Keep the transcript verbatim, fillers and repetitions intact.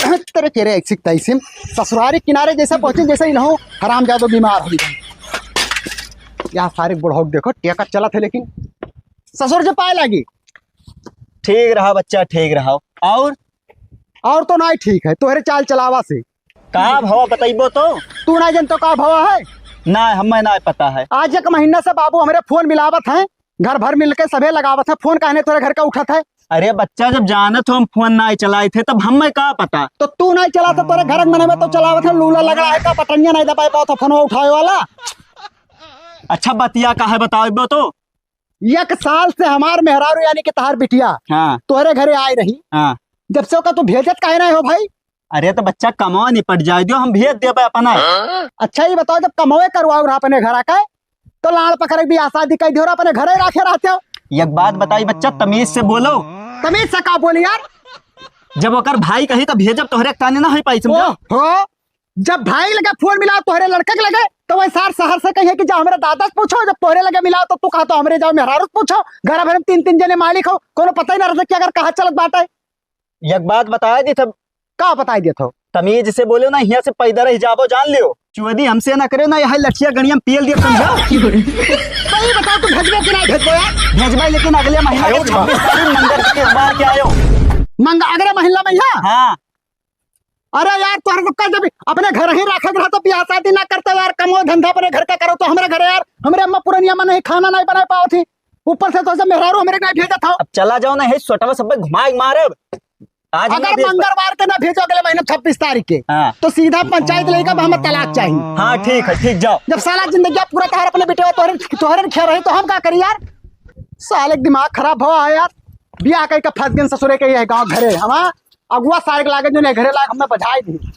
तेरे के रे ऐसी तैसी ससुरारी किनारे जैसे पहुंचे, जैसे ही नहो हरामजादो बीमार होइ गए। या सारे बुढ़ऊ देखो, टेका चलत है, लेकिन ससुर जे पाए लागी। ठीक रहा बच्चा, ठीक रहा। और? और तो नाहीं ठीक है, तोहरे चाल चलावा से। का भवा बतइबो तो? तू नाहीं जनतो का भवा है? नाहीं, हमें नाहीं पता है। आज एक महीना से बाबू हमरे फोन मिलावत हैं, घर भर मिलके सभे लगावत हैं, फोन काहे तोहरे घर का उठत है? अरे बच्चा, जब जानत हो हम फोन नाहीं चलाइत है, तब हमें का पता? तो तू नाहीं चलात है, तोहरे घर में तो चलावत है, लूला लंगड़ा है का, बटनिया नाहीं दबाए पावत है फोनवा उठावे वाला। अच्छा बतिया का है, बताओ तो। एक साल से हमार मेहरारू यानी कि तहार बिटिया हाँ। तोहरे घरे आए रही। हाँ। जब से ओका तू भेजत काहे नाहीं हो भाई? अरे तो बच्चा कमवा निपट जाए दियो, हम भेज देबे अपना। अच्छा ये बताओ, जब कमवे करवाओ रहा अपने घर आके, तो लाड़ पकड़े भी आसादी कह दियो रहा, अपने घरे राखे रहते हो। एक बात बताई बच्चा, तमीज से बोलो। तमीज से का बोली यार? जब ओकर भाई कही तो भेजब, तोहरे ताने ना होई पाई, समझो? ओहो, जब भाई लगे फोन मिलाओ तोहरे लड़के के लगे, तो वही सार शहर से कहिए कि जा हमरे दादा से पूछो, जब तोहरे लगे मिलाओ तो तू कहा तो हमरे जाओ मेहरारू से पूछो। घर भर में तीन तीन जने मालिक हो, कोनो पता ही ना रहता कि अगर कहाँ चलत बाटे। एक बात बताया दी था। का बताई देत हो? तमीज से बोलो ना, हियाँ से पैदा रह जाबो, जान लियो। चुअदी हमसे ना करे ना, यह लठिया गणिया में पियल दिया, समझो? सही बताओ, तू भेजबे कि नाहीं भेजबो यार? भेजबे, लेकिन अगले महीना के छब्बीस तारीख मंगर के इस बार के आयो। मंग-, अगले महीना में यहाँ? हाँ। अरे यार, तोहरे सबका जब अपने घर ही रखे रहा तो बियाह शादी ना करते यार, कमो धंधा अपने घर का करो तो हमरे घरे यार, हमरे अम्मा पुरनिया में नहीं खाना नहीं बनाए पावत ही, ऊपर से तो सब मेहरारू हमरे नहीं भेजत हो। अब चला जाओ ना, हे सोटवा सब पे घुमाए मारब। आज ना अगर भेज पा- मंगलवार के ना भेजो अगले महीने छब्बीस तारीख के, हाँ। तो सीधा पंचायत लेके अब हमें तलाक चाहिए। हाँ ठीक है, ठीक जाओ। जब साला जिंदगी पूरा तोहर अपने बेटे तोहरे तोहरे ख्याल रही तो हम का करी यार? साले के दिमाग खराब हुआ है यार, बियाह कहीं का फंस गए ससुरे के ये गाँव घरे, हम अगुआ सारे के लागे जो नहीं घरे लाग हमें बजाई दी।